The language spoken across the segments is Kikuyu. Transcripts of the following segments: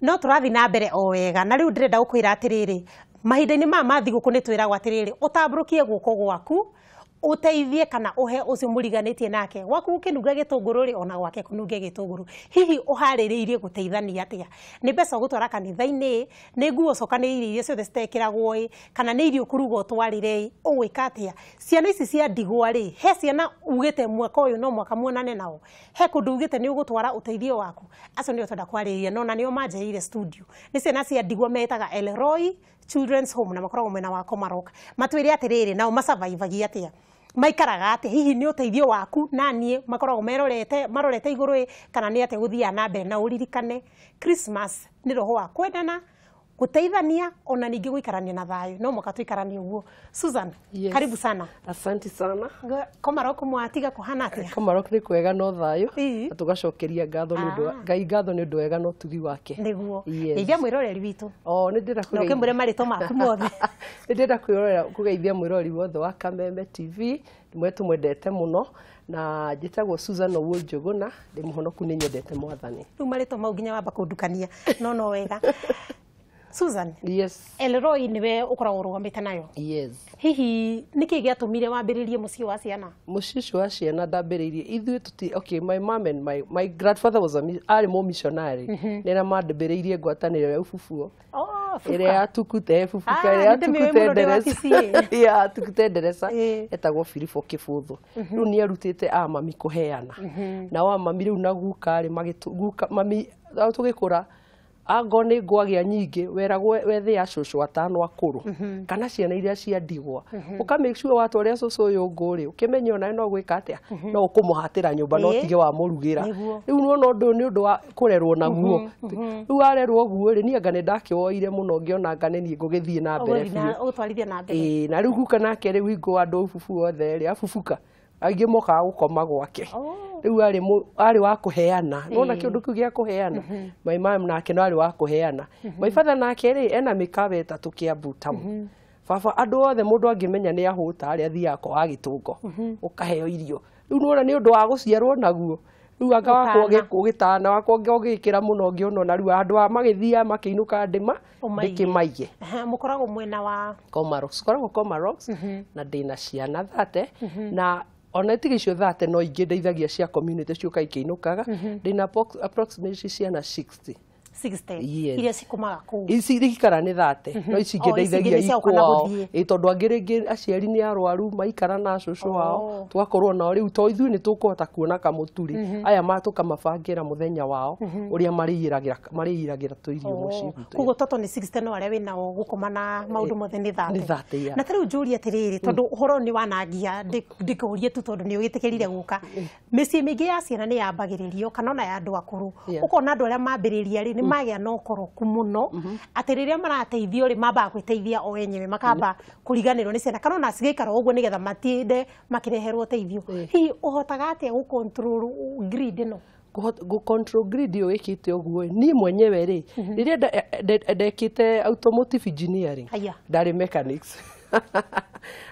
No tũrathiĩ na mbere o wega na rĩu ndĩrenda gũkwĩra atĩrĩrĩ, mahinda-inĩ maya ma thigũkũ nĩ twĩragwo atĩrĩrĩ, ũtambũrũkie guoko gwaku ũteithie kana ũhe ũcio mũriganĩtie nake. Gwaku gũkĩnunga gĩtũngũrũ rĩ, ona gwake kũnunge gĩtũngũrũ. Hihi ũharĩrĩirie gũteithania atĩa? Nĩ mbeca ũgũtwara kanitha-inĩ, nĩ nguo ũcokanĩrĩirie iria ciothe citekĩragwo ĩ, kana nĩ irio ũkũruga ũtwarĩre ĩ, ũgwĩka atĩa? Ciana ici cia ndigwa rĩ, he ciana ugĩte mwaka ũyũ no mwaka muonane nao, he kũndũ ugĩte nĩ ũgũtwara ũteithio waku. Acio nĩo twenda kwarĩrĩria, no na nĩo manjeheire studio. Nĩ ciana cia ndigwa metaga Elroy Children's Home na makoragwo mwena wa Komarok. Matwĩre atĩrĩrĩ, nao macavaivagia atĩa, maikaraga atĩa, hihi nĩ ũteithio waku na niĩ makoragwo merorete marorete igũrũ ĩ, kana nĩ atĩa gũthiaga na mbere. Na ũririkane Christmas nĩ roho wa kwendana, gũteithania, ona ningĩ gũikarania na thayũ. No mũhaka tũikaranie ũguo. Susan, Yes. karibu sana. Asante sana. Komarok mwatiga kũhana atĩa? Komarok nĩ kwega no thayũ. Ĩĩ. Na tũgacokeria ngatho nĩ ũndũ wa Ngai, ngatho nĩ ũndũ wega na ũtugi wake. Nĩguo. Yes. Geithia mwĩroreri witũ. O nĩ ndĩrenda Na kũgeithia. ũkĩmwĩre marĩtwa maku mothe. Nĩ ndĩrenda kwĩrorera kũgeithia mwĩroreri wothe wa Kameme TV, mwe tũmwendete mũno, na njĩtagwo Susan Owuor Njũgũna, ndĩ mũhonoku, nĩ nyendete Mwathani. Rĩu marĩtwa mau nginya wamba kũndukania, no no wega. Susan, Yes. Elroy nĩwe ũkoragwo ũrũgamĩte nayo. Yes. Hihi nĩkĩ gĩatũmire wambĩrĩrie mũciĩ wa ciana? Mũciĩ ũcio wa ciana ndambĩrĩirie ithuĩ tũti, okay, my mom and my grandfather was a arĩ mũmissionary, nĩra mandĩmbĩrĩirie ngwatanĩro ya Ufufuo Oh, ĩrĩa Fuka. yatukute Fufuka, Ah, ĩrĩa nĩndĩmĩũĩ yatukute mũno ndĩ wa nderesa Kisii. ya tukute nderesa, etagwo Filipo Kĩbũthũ. Rĩu nĩ arutĩte a mami kũheana, na wa mami rĩu na guka rĩ magĩtũ guka mami tũgĩkũra ango nĩ ngwagĩa nyingĩ weragwo wethe ya cũcũ atano akũrũ kana ciana iria cia ndigwa, ũka make sure watwarĩa cũcũ ũyũ ngũ rĩ, ũkĩmenye onawe no gwĩka atĩa, no ũkũmũhatĩra nyũmba no tige wamũrugĩra. Rĩu nĩwona ũndũ ũyũ nĩ ũndũ wa kũrerwo naguo. Rĩu warerwo ũguo rĩ, niĩ anga nĩ ndakĩwoire mũno, ngĩona anga nĩ niĩ ngũgĩthiĩ na mbere Ũgũthiĩ na biũ. ũgũtwarithia na mbere. Ĩĩ, na rĩu guka nake rĩu hingo andũ bubu othe rĩ abubuka aingĩ mokaga gũkoma gwake. Rĩu arĩ wa kũheana, nona kĩũndũ kĩu gĩa kũheana. My mom nake no arĩ wa kũheana. My father nake rĩ ena mĩkawa 3 Kiambu town. Baba andũ othe mũndũ angĩmenya nĩ ahũta rĩ, athiaga kwa gĩtũngo ũkaheo irio. Rĩu nĩwona nĩ ũndũ wa gũciarwo naguo. Rĩu anga wakwa Ũtana. ũgĩtana wakwa ũgĩkĩra mũno ngĩona na rĩu andũ a magĩthiaga makĩinũka ndĩma Ũmaige. ndĩkĩmaige. Aha, mũkoragwo mwena wa Komarock, koragwo Komarock, na ndĩna ciana 30, na ona tiga icio 30 no ingĩ ndeithagia cia community ciũka ikĩinũkaga. Ndĩna approximately ciana 60. 60? Yes. Iria cikomaga kũu? Ici ikara nĩ 30, no ici ingĩ Oh, ici ingĩ ndeithagia nĩ cia gũka na ikwao. gũthiĩ. Ĩ, tondũ angĩ rĩngĩ aciari nĩ arwaru maikara na cũcũ wao, tũgakorwo nao rĩu to ithuĩ nĩ tũkũhota kuona kamũtu rĩ, aya ma tũkamabangĩra mũthenya wao ũrĩa marĩiyĩragĩra tũirio mũciĩ gwitũ. Koguo toto nĩ 60, no arĩa wĩnao gũkoma na maũndũ mothe nĩ 30? Nĩ 30, yeah. Na ta rĩu njũrie atĩrĩrĩ, tondũ ũhoro nĩ wanangia ndĩkũrie tu tondũ nĩ ũgĩtĩkĩrire gũka. Mĩciĩ mĩingĩ ya ciana nĩ yambagĩrĩrio kana ona ya andũ akũrũ, ũkona andũ arĩa mambĩrĩria rĩ nĩ magĩa na ũkoroku mũno atĩ rĩrĩa marateithio rĩ, mambaga gwĩteithia o enyewe, makamba kũriganĩrwo nĩ ciana kana ona cigaikara o ũguo nĩgetha matinde makĩreherwo ũteithio. Hihi ũhotaga atĩa gũ control greed ĩno? Gũ control greed ĩyo ĩkĩte ũguo ĩ, niĩ mwenyewe rĩ, rĩrĩa ndekĩte automotive engineering, Haya. ndarĩ mechanics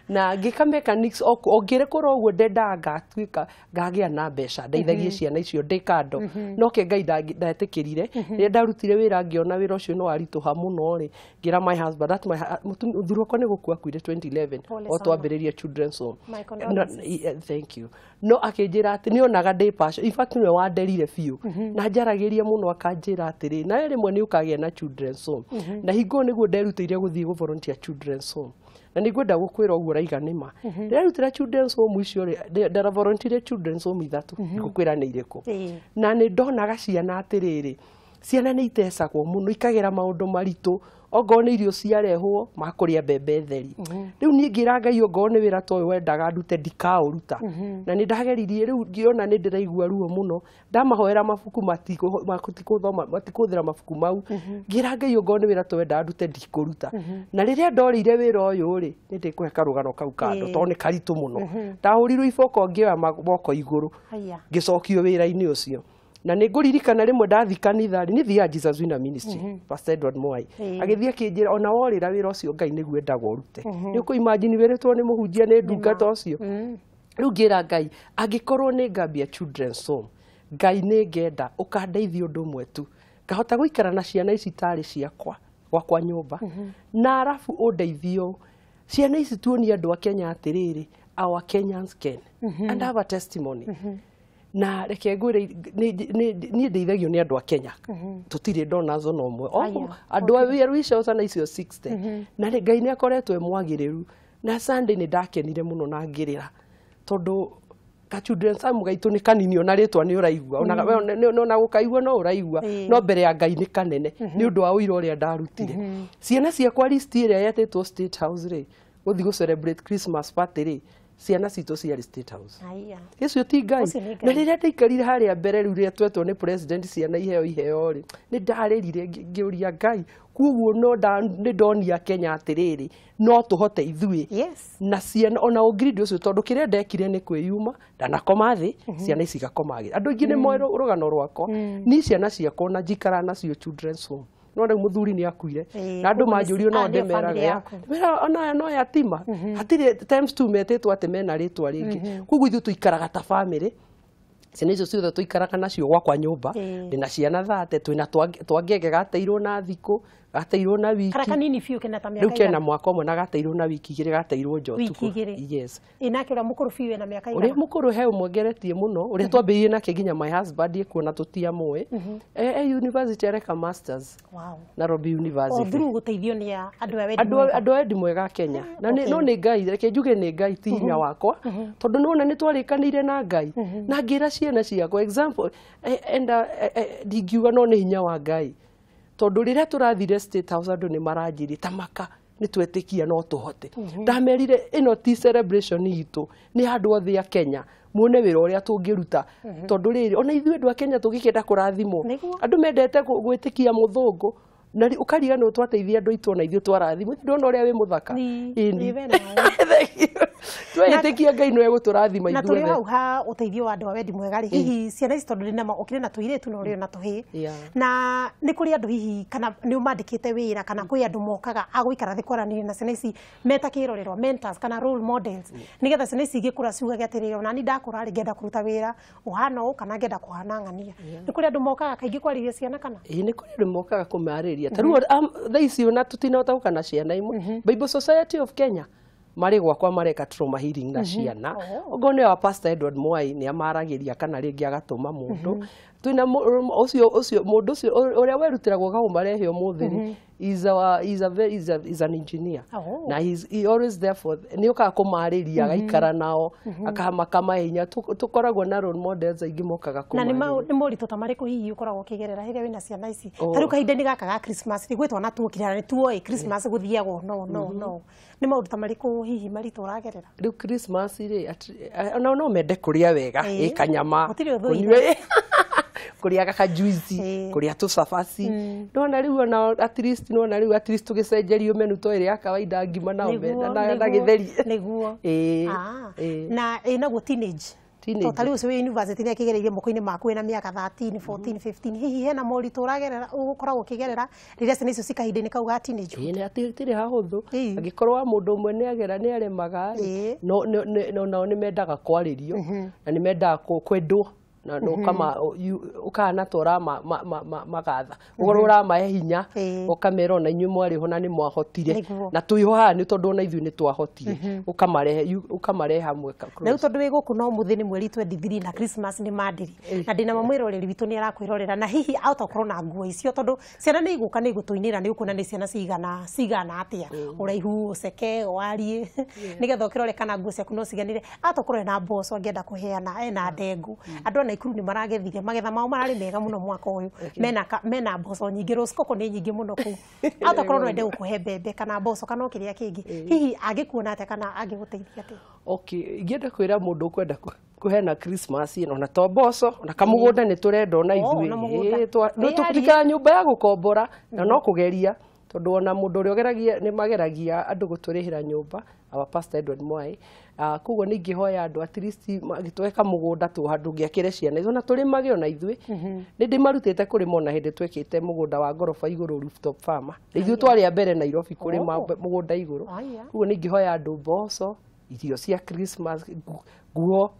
na ngĩka mechanics o ngĩrĩkũra ũguo ndendaga ngatuĩka ngagĩa na mbeca ndeithagie ciana icio ndĩ kando, no ke Ngai ndetĩkĩrire. Rĩrĩa ndarutire wĩra ngĩona wĩra ũcio nĩ waritũha mũno rĩ, ngĩra my husband that my mũthuri wakwa nĩ gũkua akuire 2011 Pole o sana. twambĩrĩria children's home. My condolences. Thank you. No akĩnjĩra atĩ nĩ onaga ndĩ passion, in fact nĩwe wanderire biũ na njaragĩria mũno, akanjĩra atĩrĩ, nawe rĩmwe nĩ ũkagĩa na children's home. Na hingo ĩyo nĩguo nderutĩire gũthiĩ gũ volunteer children's home, na nĩ ngwenda gũkwĩra ũguo ũraiga nĩma nderutĩra children's home icio rĩ, ndara volunteer children's home ithatũ, ngũkwĩra nĩ irĩkũ. Na nĩ ndonaga ciana atĩrĩrĩ, ciana nĩ itecagwo mũno, ikagera maũndũ maritũ, ongorwo nĩ irio ciarehwo makũrĩa mbembe theri. Rĩu niĩ ngĩra Ngai ongorwo nĩ wĩra ta ũyũ wendaga ndute, ndikaũruta. Na nĩ ndageririe, rĩu ngĩona nĩ ndĩraigua ruo mũno, ndamahoera mabuku matikũthoma, matikũhũthĩra mabuku mau. Ngĩra Ngai ongorwo nĩ wĩra ta ũyũ wendaga ndute, ndikũruta. Na rĩrĩa ndorĩire wĩra ũyũ rĩ, nĩ ndĩkũhe karũgano kau kando tondũ nĩ karitũ mũno. Ndahũrirwo iboko ngĩoya moko igũrũ, ngĩcokio wĩra-inĩ ũcio. Na nĩ ngũririkana rĩmwe ndathi kanitha rĩ, nĩ thiaga Jesus Winner Ministry, Pastor Edward Mwai agĩthiĩ akĩnjĩra ona worĩra wĩra ũcio Ngai nĩguo endaga ũrute. Nĩ ũkũ imagine wĩrĩtwo nĩ mũhunjia nĩ ndungata ũcio. Rĩu ngĩra Ngai angĩkorwo nĩ ngambia children's home, Ngai nĩ ngenda ũkandeithia ũndũ ũmwe tu. Ngahota gũikara na ciana ici tarĩ ciakwa gwakwa nyũmba. Na arabu ũndeithio ciana ici tuonie andũ a Kenya atĩrĩrĩ, our Kenyans can and have a testimony. Na reke ngwĩre, niĩ ndeithagio nĩ andũ a Kenya, tũtirĩ donors ona ũmwe. Andũ a well-wishers na icio 60 na Ngai nĩ akoretwo e mwagĩrĩru. Na Sunday nĩ ndakenire mũno na ngĩrĩra tondũ ka children's home gaitũ nĩ kanini, ona rĩtwa nĩ ũraigua, ona gũkaigua no ũraigua, no mbere ya Ngai nĩ kanene nĩ ũndũ wa ũira ũrĩa ndarutire. Ciana ciakwa, list ĩrĩa yetĩtwo State House rĩ, gũthiĩ gũ celebrate Christmas party rĩ, ciana citũ ciarĩ State House. Ũcio ti Ngai? Na rĩrĩa ndaikarire harĩa mbere rĩu, rĩrĩa twetwo nĩ president ciana iheo iheo rĩ, nĩ ndarĩrire ngĩũria Ngai. Koguo no nĩ ndonia Kenya atĩrĩrĩ, no tũhote ithuĩ na ciana ona ũngirindi ũcio, tondũ kĩrĩa ndekire nĩ kwĩyuma, ndanakoma thĩ, ciana ici igakoma thĩ. Andũ aingĩ nĩ moĩ rũgano rwakwa. Ni ciana ciakwa na njikara nacio children's home, no rĩu mũthuri nĩ akuire na andũ manjũrio no ndĩmeraga ona no yatima hatirĩ times two metĩtwo atĩ mena rĩtwa rĩngĩ. Koguo ithuĩ tũikaraga ta family, ciana icio ciothe tũikaraga nacio gwakwa nyũmba. Ndĩna ciana 30, twĩna twangenge gateirwo na thikũ, gateirwo na wiki. Kara kanini biũ kena ta mĩaka Rĩu kena mwaka ũmwe na gateirwo na wiki 2, gateirwo nja Wiki 2. Yes. Ĩ nake ũrĩa mũkũrũ biũ ena mĩaka Ũrĩa igana? Mũkũrũ he ũmwe ngeretie mũno, ũrĩa twambĩrĩirie nake nginya my husband ekuona tũtiamũĩ, e university areka masters. Nairobi O University. through gũteithio nĩ andũ a wendi Andũ mwega. Andũ a wendi mwega Kenya na no nĩ Ngai, reke njuge nĩ Ngai, ti hinya wakwa, tondũ nĩwona nĩ twarĩkanĩire na Ngai na ngĩra ciana ciakwa example enda ndingiuga, no nĩ hinya wa Ngai, tondũ rĩrĩa tũrathire State House andũ nĩ maranjĩrie ta maka nĩ twetĩkia no tũhote. Ndamerire ĩno ti celebration itũ, nĩ andũ othe a Kenya muone wĩra ũrĩa tũngĩruta, tondũ rĩrĩ ona ithuĩ andũ a Kenya tũngĩkĩenda kũrathimwo. Andũ mendete gwĩtĩkia mũthũngũ na ũkariganĩrwo twateithia andũ aitũ ona ithuĩ twarathimwo. Ndona ũrĩa wĩ mũthaka. Ĩni. Ĩ, we nawe. Thank you. Twetĩkia Ngai nĩwe gũtũrathima Na tũrĩ ithuothe. hau ha ũteithio wa andũ a wendi mwega rĩ, hihi ciana ici, tondũ ndĩna ũkĩrĩ na tũirĩtu na ũrĩ na tũhĩĩ, na nĩ kũrĩ andũ hihi kana nĩ ũmandĩkĩte wĩra kana kwĩ andũ mokaga a gũikara thĩ kwaranĩria na ciana ici meta kĩrorerwa, mentors kana role models, nĩgetha ciana ici igĩkũra ciugage atĩrĩrĩ, ona ni ndakũra rĩ, ngenda kũruta wĩra ũhana ũũ kana ngenda kũhana ng'ania? Nĩ kũrĩ andũ mokaga kaingĩ kwarĩria ciana kana? Ĩĩ, nĩ kũrĩ andũ mokaga kũmarĩria. Ta rĩu thaa ici ona tũtinahota gũka na ciana imwe, Bible Society of Kenya marĩ gwakwa mareka trauma healing na ciana. Okorwo nĩ wa Pastor Edward Mwai nĩ amaragĩria kana rĩngĩ agatũma mũndũ twĩna ũcio mũndũ ũcio ũrĩa werutĩra gũka kũmarehe ũmũthĩ rĩ, is our is a very is, a, is an engineer na he always there for nĩ okaga kũmarĩria, agaikara nao, akamakamahe hinya. Tũkoragwo na role models aingĩ mokaga Na nĩ kũmarĩria. nĩ moritũ ta marĩkũ hihi ũkoragwo ũkĩgerera rĩrĩa wĩna ciana ici? Ta rĩu kahinda-inĩ gaka ga Christmas rĩ, gwĩ twana tuokire na nĩ tuoĩ Christmas gũthiagwo, no no no nĩ maũndũ ta marĩkũ hihi maritũ ũragerera? Rĩu Christmas rĩ, ona no mende kũrĩa wega, ĩ kanyama, Gũtirĩ ũthũire. Kũnyua, kũrĩa gakajuici, kũrĩa tũcabaci. Nona rĩu ona at least, nona rĩu at least tũgĩcenjerio menu to ĩrĩa ya kawaida, ngima nao na gĩtheri. Ĩĩ. Na ĩ naguo teenage? Teenage. To tarĩu ũcio wĩ university nĩ akĩgereirie moko-inĩ maku wĩna mĩaka 13, 14, 15, hihi hena moritũ ũragerera, ũkoragwo ũkĩgerera rĩrĩa ciana icio ci kahinda-inĩ kau ga teenage? Ĩĩ, nĩ hatirĩ hahũthũ. Angĩkorwo wa mũndũ ũmwe nĩ agera nĩ aremaga rĩ, no nao nĩ mendaga kwarĩrio na nĩ mendaga kwendwo na ũkahana ta ũramagatha, ũkorwo ũramahe hinya, ũkamera ona inyuĩ mwarĩ ho na nĩ mwahotire na twĩho haha nĩ tondũ ona ithuĩ nĩ twahotire, ũkamarehe ũkamarehe hamwe Na rĩu tondũ wĩ gũkũ no mũthĩ nĩ mweri 23 na Christmas nĩ mandĩri, na ndĩna ma mwĩroreri witũ nĩ arakwĩrorera na hihi ahota gũkorwo na nguo icio, tondũ ciana nĩ igũka nĩ igũtũinĩra, nĩ ũkuona nĩ ciana cigana cigana atĩa ũraihu, ũceke, wariĩ, nĩgetha ũkĩrore kana nguo ciaku no ciganĩre. Ahota gũkorwo ena mboco angĩenda kũheana, ena ndengũ. Andũ a Naikuru nĩ maragethire, magetha mao mararĩ mega mũno mwaka ũyũ, mena mboco nyingĩ, rosecoco nĩ nyingĩ mũno kũu. Ahota gũkorwo no ende gũkũhe mbembe kana mboco kana o kĩrĩa kĩngĩ, hihi angĩkuona atĩa kana angĩgũteithia atĩa? Okay, ingĩenda kwĩra mũndũ ũkwenda kũheana Christmas ĩno, na to mboco na kamũgũnda nĩ tũrenda ona ithuĩ. Ona mũgũnda. Nĩ Wĩyarie. tũtikara nyũmba ya gũkombora na no kũgeria, tondũ ona mũndũ ũrĩa ũgeragia nĩ mageragia andũ gũtũrĩhĩra nyũmba, our Pastor Edward Mwai. Koguo nĩ ingĩhoya andũ at least magĩtũhe kamũgũnda tũ handũ ngĩakĩre ciana icio na tũrĩmage ona ithuĩ. Nĩ ndĩmarutĩte kũrĩma ona hĩndĩ twekĩte mũgũnda wa ngoroba igũrũ, rooftop farmer. Ithuĩ twarĩ a mbere Nairobi kũrĩma mũgũnda igũrũ. Aya. Koguo nĩ ingĩhoya andũ mboco, irio cia Christmas, nguo.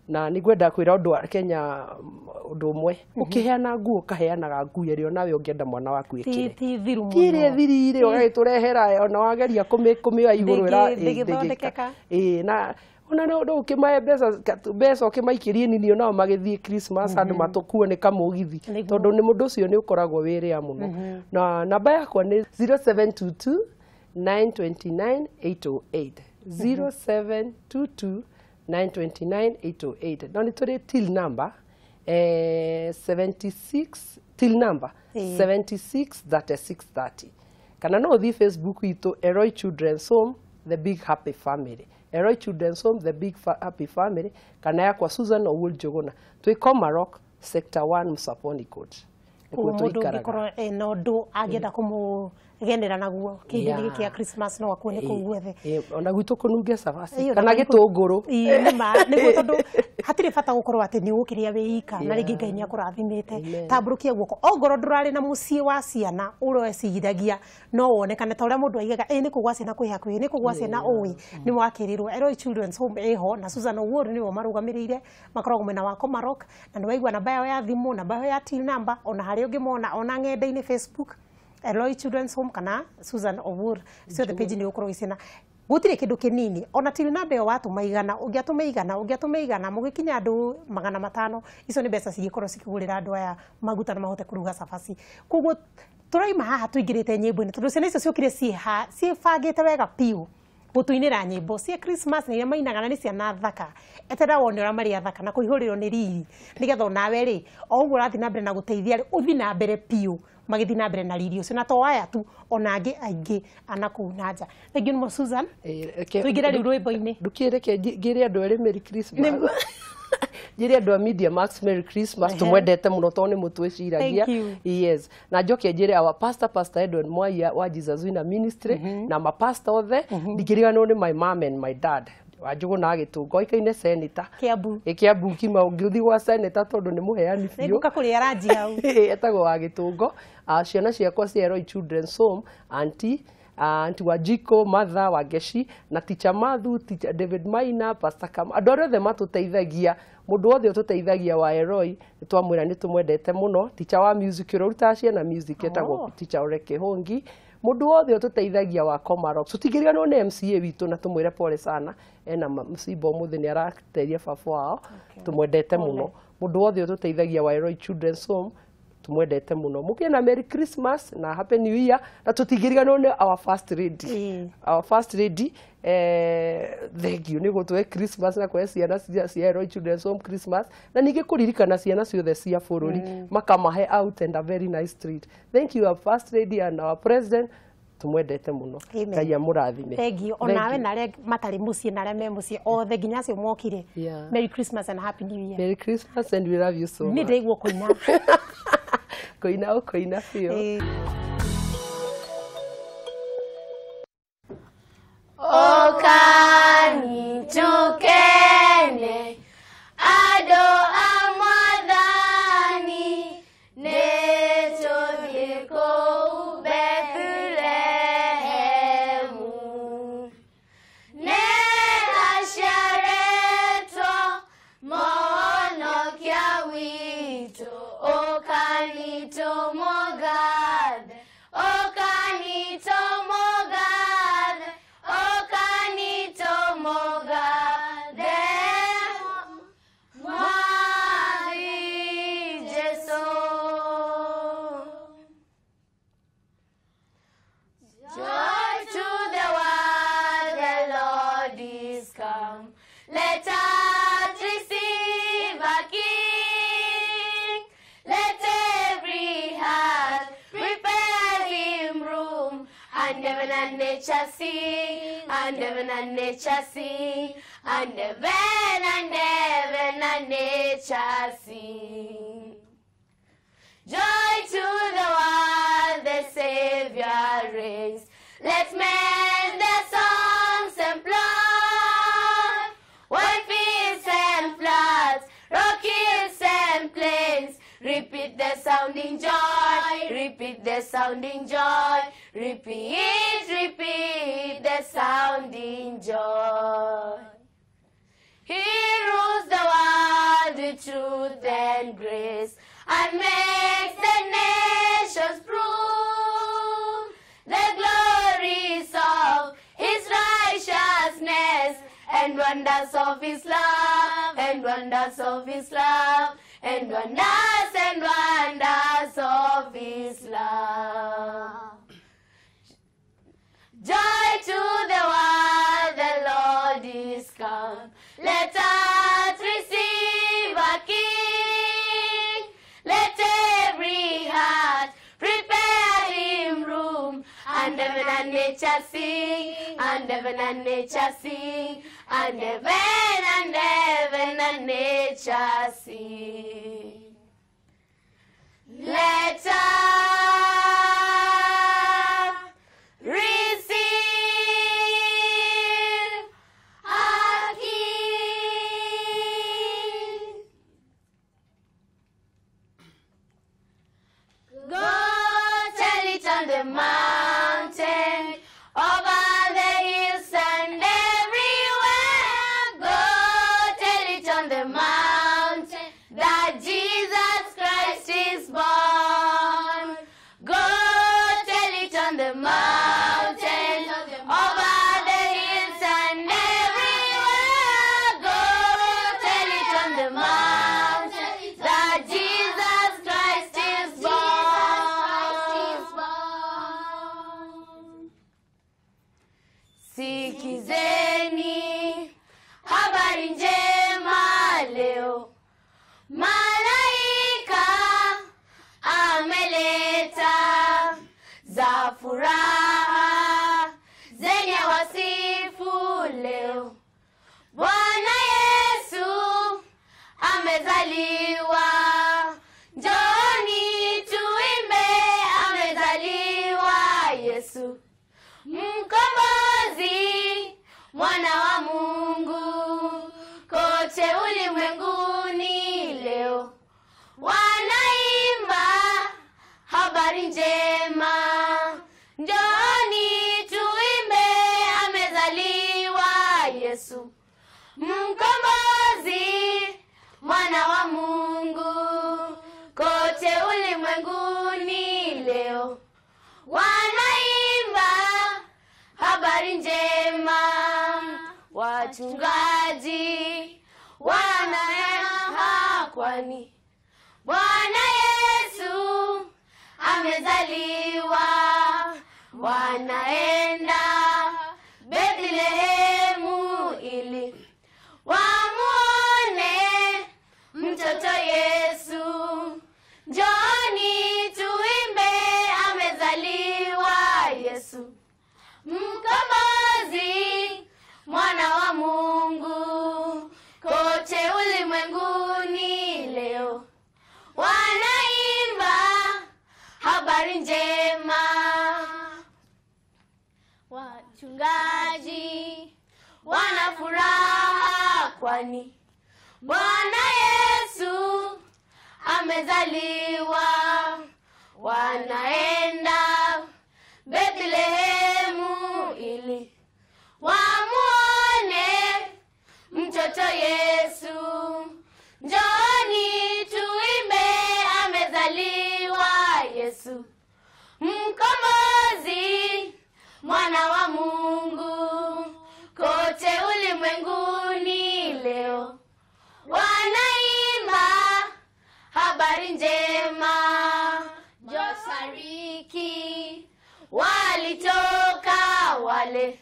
Na nĩ ngwenda kwĩra ũndũ wa Kenya ũndũ ũmwe, ũkĩheana nguo ũkaheanaga nguo ĩrĩa onawe ũngĩenda mwana waku ĩkĩre. Ti thiru mũno. Ti ĩrĩa ĩthirire ũgagĩtũrehera ona wageria kũmĩoya igũrũ Ndĩngĩthondekeka. Ĩĩ, na ona no ũkĩmahe mbeca ũkĩmaikĩrie nini onao magĩthiĩ Christmas andũ matũkuo nĩ kamũgithi, tondũ nĩ mũndũ ũcio nĩ ũkoragwo wĩrĩa mũno. Na namba yakwa nĩ 0722 929 808, 0722 929 808. No nĩ tũrĩ till number 76, till number 76 36 30, kana no ũthiĩ Facebook itũ Eloi Children's Home The Big Happy Family, Eloi Children's Home The Big Happy Family, kana yakwa Susan Owuor Njũgũna, twĩ Komarok Sector 1 Msaponi Court. Koguo mũndũ ũngĩkorwo ena ũndũ angĩenda kũmũgenera naguo kĩhinda gĩkĩ kĩa Christmas no akuone kũu guothe. Ona gwitũ kũnunge cabaci kana gĩtũngũrũ. Nĩguo, tondũ hatirĩ bata gũkorwo atĩ nĩ ũgũkĩrĩa wĩ ika, na rĩngĩ Ngai nĩ akũrathimĩte. Tambũrũkia guoko ongorwo ndũrarĩ na mũciĩ wa ciana ũreciragia no wonekane ta ũrĩa mũndũ aigaga ĩ nĩ kũ gwa ciana kwĩ hakuhĩ, nĩ kũ gwa ciana ũĩ nĩ wakĩrĩrwo. Eloi Children's Home ĩho na Susan Owuor nĩwe marũgamĩrĩire, makoragwo mwena wa Komarok, na nĩ waigua namba yao ya thimũ, namba yao ya till number, ona harĩa ũngĩmona ona ng'enda-inĩ Facebook Eloi Children's Home kana Susan Owuor, ciothe page nĩ ũgũkorwo ũgĩciona. Gũtirĩ kĩndũ kĩnini, ona till number ĩyo watũma igana, ũngĩatũma igana, ũngĩatũma igana, mũgĩkinya andũ 500, icio nĩ mbeca cingĩkorwo cikĩgũrĩra andũ aya maguta na mahote kũruga cabaci. Koguo tũraima haha tũingĩrĩte nyĩmbo-inĩ, tondũ ciana icio ciũkire ciĩbangĩte wega biũ gũtũinĩra nyĩmbo cia Christmas na iria mainaga, na nĩ ciana thaka. Eterera wone ũrĩa marĩ athaka na kũihũrĩrwo nĩ riri, nĩgetha onawe rĩ o ũguo ũrathiĩ na mbere na gũteithia rĩ, ũthiĩ na mbere biũ magĩthiĩ na mbere na riri ũcio, na to aya tu, ona angĩ aingĩ ana kũu na nja. Thank you mũno Susan. Tũingĩre rĩu rwĩmbo-inĩ. Ndũkĩreke ngĩre andũ erĩ Merry Christmas. Njĩre andũ a Media Max Merry Christmas, tũmwendete mũno tondũ nĩ mũtwĩciragia. Yes. Na njoke njĩre our pastor, Pastor Edwin Mwaiya wa Jesus Winner Ministry, na mapastor othe, ndingĩriganĩrwo nĩ my mom and my dad Wanjũgũna Gĩtũngo oĩkaine senator Kiambu. Kiambu kima ũngĩthiĩ gwa senator tondũ nĩ mũheani biũ. Nĩngũka kũrĩa ranji hau. Etagwo wa Gĩtũngo. Ciana ciakwa cia Eloi Children's Home, auntie Wanjiko, Mother Wangeshi, na Teacher Mathu, Teacher David Maina, Pastor Kama, andũ arĩa othe matũteithagia, mũndũ wothe ũtũteithagia wa Eloi, nĩ twamwĩra nĩ tũmwendete mũno. Teacher wa music ũrĩa ũrutaga ciana music etagwo Teacher Ore Kĩhũngi, mũndũ wothe ũtũteithagia wa Komarok. Tũtingĩriganĩrwo nĩ MCA witũ na tũmwĩre pole sana, ena msiba ũmũthĩ nĩ arateithia baba wao, tũmwendete mũno. Mũndũ wothe ũtũteithagia wa Eloi Children's Home tumwendete muno. Mukie na Merry Christmas na Happy New Year, na tutigiriganwo ni our first lady. Our first lady, thank you ni gutwe Christmas na kwe ciana cia Eloi Children's Home Christmas, na ningĩ kũririkana ciana ciothe cia bũrũri makamahe out and a very nice treat. Thank you our first lady and our president, tumwendete muno. Ngai amũrathime. Thank you. Onawe na arĩa matarĩ mũciĩ na arĩa me mũciĩ othe nginya acio mokire. Merry Christmas and Happy New Year. Merry Christmas and we love you so much. Nĩ ndĩraigua kũina. Kũina ũkũina biũ. Okani tukene andũ a Mwathani, nĩ tũthiĩ kũu Bethlehemu. Nĩ aciarĩtwo Mũhonokia witũ, ũkani tũmũgathe, ũkani tũmũgathe, ũkani tũmũgathe Mwathi Jesũ. Joy to the world, the Lord is come. Let us receive a King. Let every heart prepare him room. And heaven and nature sing, and heaven and nature sing, and heaven and nature sing. Joy to the world, the Savior reigns. Let men their songs employ. White fields and floods, rock hills and plains, repeat the sounding joy, repeat the sounding joy, repeat, repeat the sounding joy. He rules the world. truth and grace, and makes the nations prove the glories of his righteousness and wonders of his love, and wonders of his love, and wonders of his love. Joy to the world, the Lord is come. Let us receive a King. Let every heart prepare him room. And heaven and nature sing, and heaven and nature sing, and heaven and nature sing. Let us receive a King. Go tell it on the mountain, over the hills and everywhere. Go tell it on the mountain that Jesus Christ is born. Go tell it on the mountain, over the hills and everywhere. Go tell it on the mountain that Jesus Christ is born. Sikizeni habari njema leo, malaika ameleta za furaha zenye wasifu leo. Bwana Yesu amezaliwa, njooni tuimbe, amezaliwa Yesu Mkombozi, mwana wa Mungu, kote ulimwenguni leo wanaimba habari njema, njooni tuimbe, amezaliwa Yesu Mkombozi, mwana wa Mungu, kote ulimwenguni leo wanaimba habari njema. Wachungaji wanaenda kwani Bwana Yesu amezaliwa, wanaenda Bethlehemu ili wamuone mtoto Yesu. Njooni tuimbe, amezaliwa Yesu Mkombozi, mwana wa Mungu, kote ulimwenguni leo wanaimba habari njema. Wachungaji wana furaha kwani Bwana Yesu amezaliwa, wanaenda Bethlehemu ili wamuone mtoto Yesu. Njooni tuimbe, amezaliwa Yesu Mkombozi, mwana wa Mungu, kote ulimwenguni leo wanaimba habari njema. Mashariki walitoka wale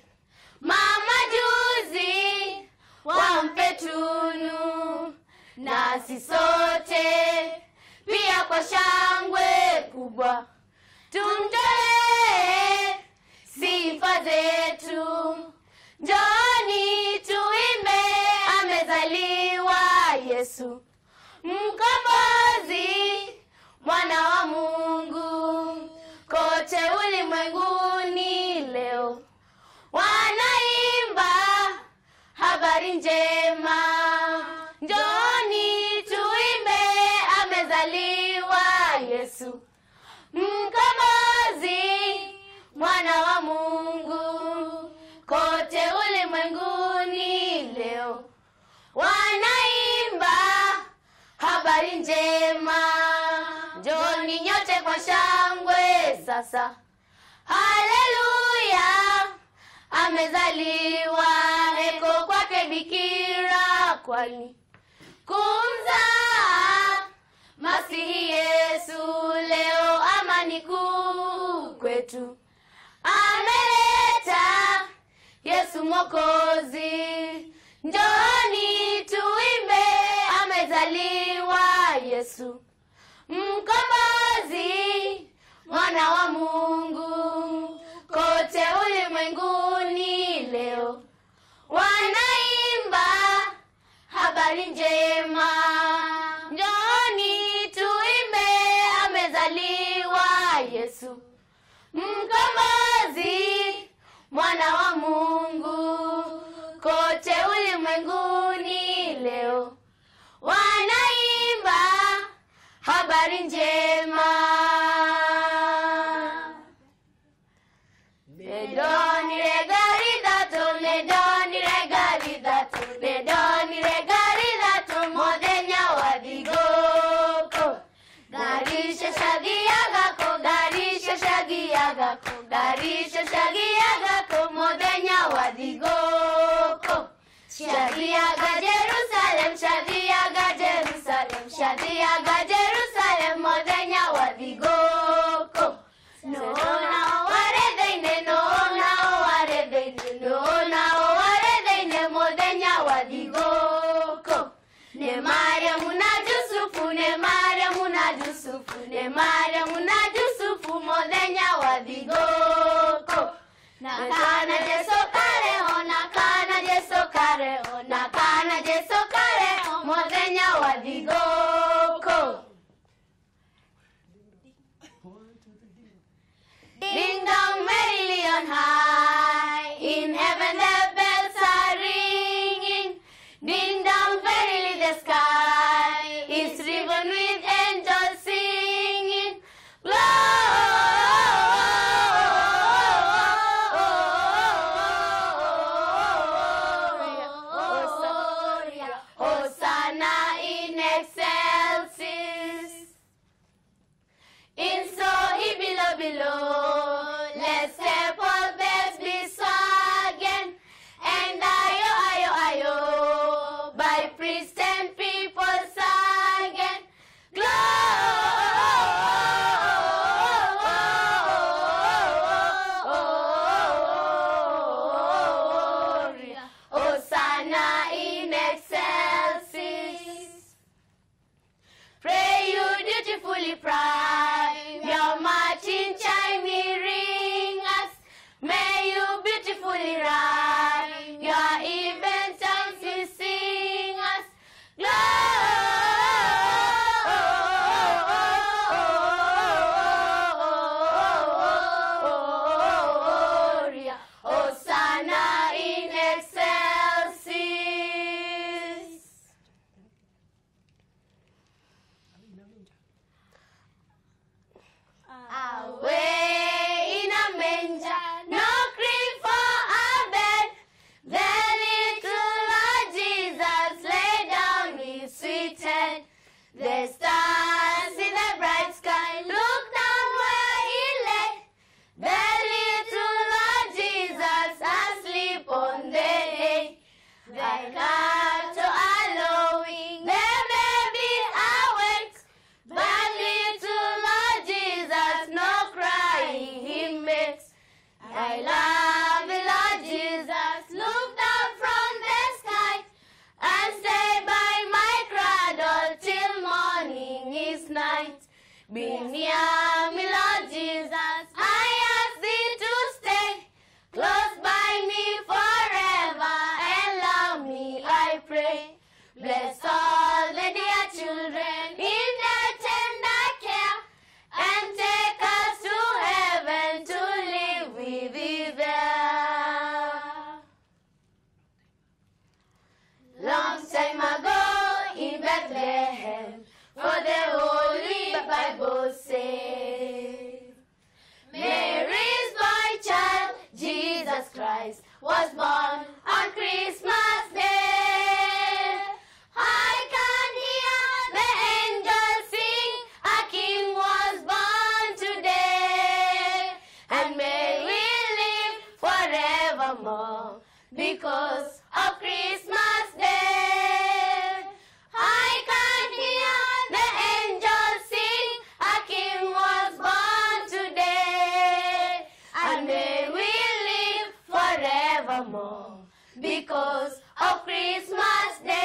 mamajuzi wampe tunu, nasi sote pia kwa shangwe kubwa tumtolee sifa zetu. Njooni tuimbe, amezaliwa Yesu Mkombozi, mwana wa Mungu, kote ulimwenguni leo wanaimba habari njema. Njooni tuimbe, amezaliwa Yesu Mkombozi, mwana wa Mungu, njema, njooni nyote kwa shangwe sasa. Haleluya, amezaliwa, heko kwake bikira, kwani kumzaa Masihi Yesu leo amani kuu kwetu ameleta Yesu Mwokozi. Njooni tuimbe, amezaliwa Yesu Mkombozi, mwana wa Mungu. Kote ulimwenguni leo wanaimba habari njema. Njooni tuimbe, amezaliwa Yesu Mkombozi, mwana wa Mungu. Kote ulimwenguni leo wanaimba habari njema. Nedonire garidato, nedonire garidato, nedonire garidato, muthenya wa thigũkũ. Ngarisha cathiaga kũ, ngarisha cathiaga kũ, ngarisha cathiaga kũ, muthenya wa thigũkũ. Cathiaga Jerusalem, cathiaga Jerusalem, cathiaga Jerusalem, muthenya wa thigũkũ. Nona warĩ thĩinĩ, nona warĩ thĩinĩ, nona warĩ thĩinĩ, muthenya wa thigũkũ. Nĩ Mariamu na Jusufu, nĩ Mariamu na Jusufu, nĩ Mariamu na Jusufu, muthenya wa thigũkũ. Na kana Jesu kareho, na kana Jesu kareho, na kana Jesu kareho, muthenya wa thigũkũ. Ding dong merrily on high, in heaven the bells are ringing. Ding dong merrily the sky is riven with angels singing. Gloria, Gloria, Hosanna in excelsis. In so he below below, let's step all bells be again. And ayo ayo ayo, by priest and people sang again. Gloria, Hosanna in excelsis. Pray you dutifully prime your marching chime ringers. May you beautifully rhyme your even tongues will sing us. Gloria, Hosanna in excelsis. Away in a manger, no crib for a bed. The little Lord Jesus lay down his sweet head. The stars in the bright sky look down where he lay. The little Lord Jesus asleep on the hay. The cattle are lowing, the baby awakes. But little Lord Jesus, no crying he makes. I love the Lord Jesus, look down from the sky and stay by my cradle till morning is night. Be near me, Lord Jesus, I ask thee to stay close by me forever and love me, I pray. Bless all the dear children in their tender care and take us to heaven to live with thee there. Long time ago in Bethlehem, for the Holy Bible says, forevermore because of Christmas Day. I can hear the angels sing, a king was born today, and may we live forevermore because of Christmas Day.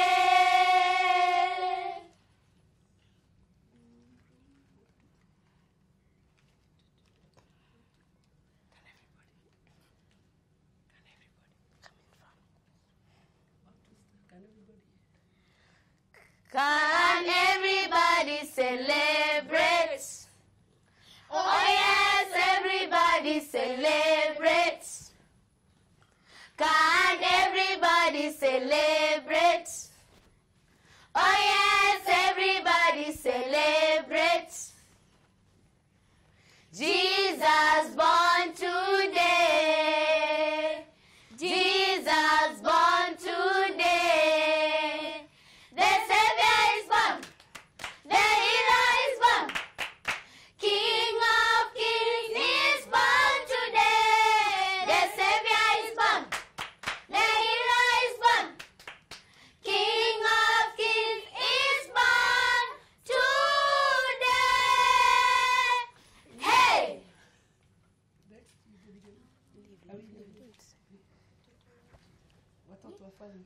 Can everybody celebrate? Oh yes, everybody celebrate. Can everybody celebrate? Oh yes, everybody celebrate. Jesus born today. Jesus born today. The Savior is born. The hero is born. King of kings is born today. The Savior is born. The hero is born. King of kings is born today. Hey! Watoto wafanye.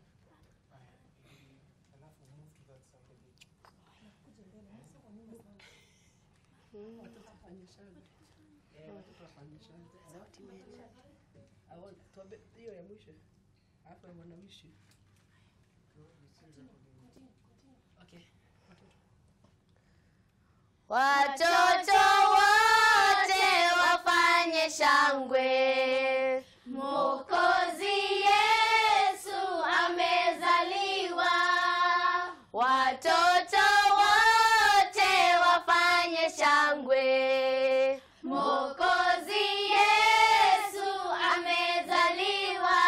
Watoto wafanye shangwe. Watoto wafanye shangwe. Tuambe hiyo ya mwisho. Alafu I wanna wish you. Okay. Watoto wote wafanye shangwe. Mwokozi Yesu amezaliwa. Watoto wote wafanye shangwe. Mwokozi Yesu amezaliwa.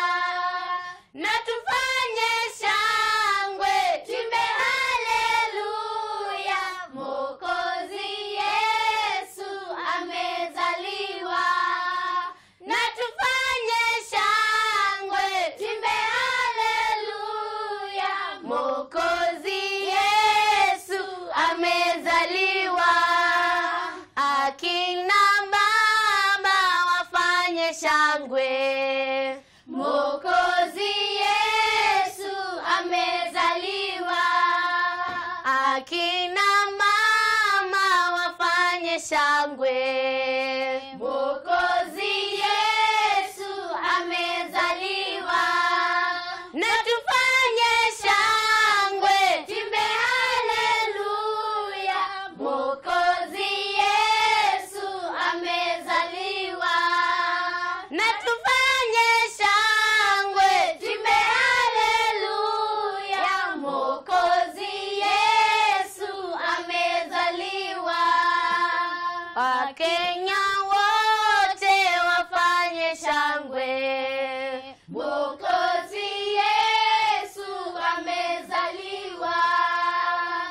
Na tufanye shangwe, tuimbe haleluya. Mwokozi Yesu amezaliwa. Na tufanye shangwe, tuimbe haleluya. Mwokozi Yesu amezaliwa. Akina mama wafanye shangwe. Mwokozi Yesu amezaliwa. Akina mama wafanye shangwe. Mwokozi Yesu amezaliwa. Na tufanye shangwe, tuimbe haleluya. Mwokozi Yesu amezaliwa. Na tufanye shangwe, tuimbe haleluya. Mwokozi Yesu amezaliwa. Wakenya wote wafanye shangwe. Mwokozi Yesu amezaliwa.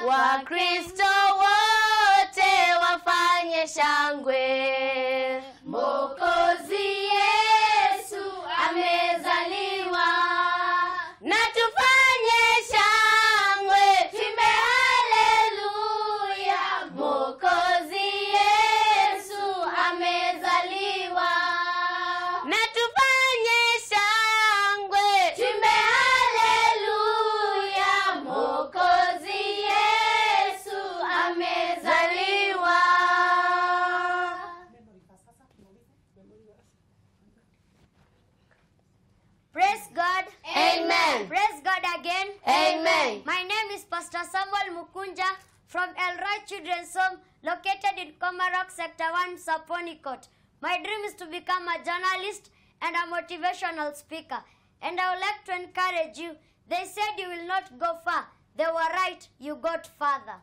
Wakristo wote wafanye shangwe. Mwokozi Yesu amezaliwa. Na tufanye shangwe, tuimbe haleluya. Mwokozi Yesu amezaliwa. Na tufanye shangwe, tuimbe haleluya. Mwokozi Yesu amezaliwa. Praise God. Amen. Praise God again. Amen. My name is Pastor Samuel Mukunja from Elroy Children's Home located in Komarok Sector 1, Saponikot. My dream is to become a journalist and a motivational speaker. And I would like to encourage you. They said you will not go far. They were right. You got farther.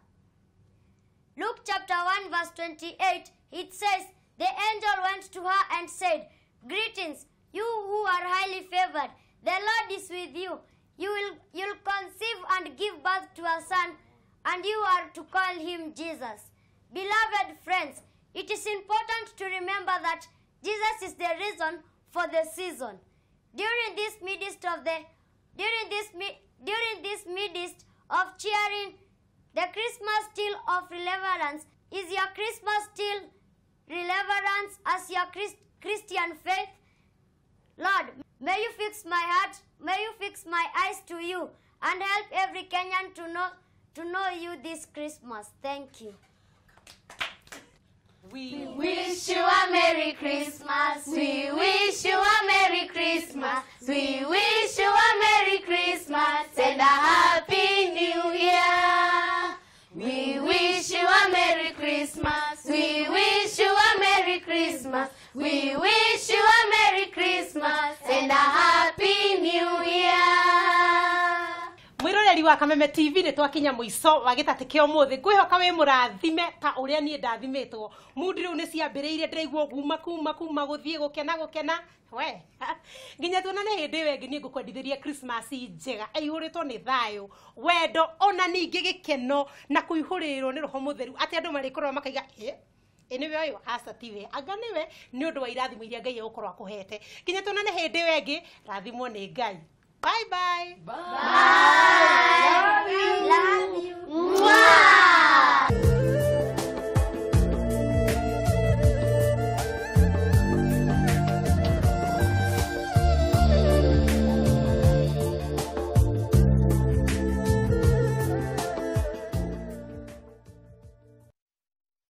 Luke chapter 1 verse 28, it says, the angel went to her and said, "Greetings, you who are highly favored. The Lord is with you. You'll conceive and give birth to a son, and you are to call him Jesus." Beloved friends, it is important to remember that Jesus is the reason for the season. During this midst of the during this mi- during this midst of cheering, the Christmas still of relevance is your Christmas still relevance as your Christian faith? Lord, may you fix my heart, may you fix my eyes to you, and help every Kenyan to know you this Christmas. Thank you. We wish you a Merry Christmas. We wish you a Merry Christmas. We wish you a Merry Christmas and a Happy New Year. We wish you a Merry Christmas. We wish you a Merry Christmas. We wish you a Merry Christmas and a Happy New Year. Mwiroreri wa Kameme TV, nä twakinya mũico wa gĩtatĩ kĩa ũmũthĩ. Ngwĩhoka wĩ mũrathime ta ũrĩa niĩ ndathimĩtwo. Mundi rĩu nĩ ciambĩrĩirie, ndĩraigua kuma kuma kuma gũthiĩ gũkena gũkena we. Nginya tuonane hĩndĩ ĩyo ĩngĩ, niĩ ngũkwendithĩria Christmas njega ĩihũrĩtwo nĩ thayũ, wendo, ona ningĩ gĩkeno na kũihũrĩrwo nĩ Roho Mũtheru, atĩ andũ marĩkorwo makaiga ĩ ĩ nĩwe ũyũ, aca tiwe, anga nĩwe, nĩ ũndũ wa irathimo iria Ngai egũkorwo akũhete. Nginya tuonane hĩndĩ ĩyo ĩngĩ, rathimwo nĩ Ngai. Bye bye. Love you. Mwah.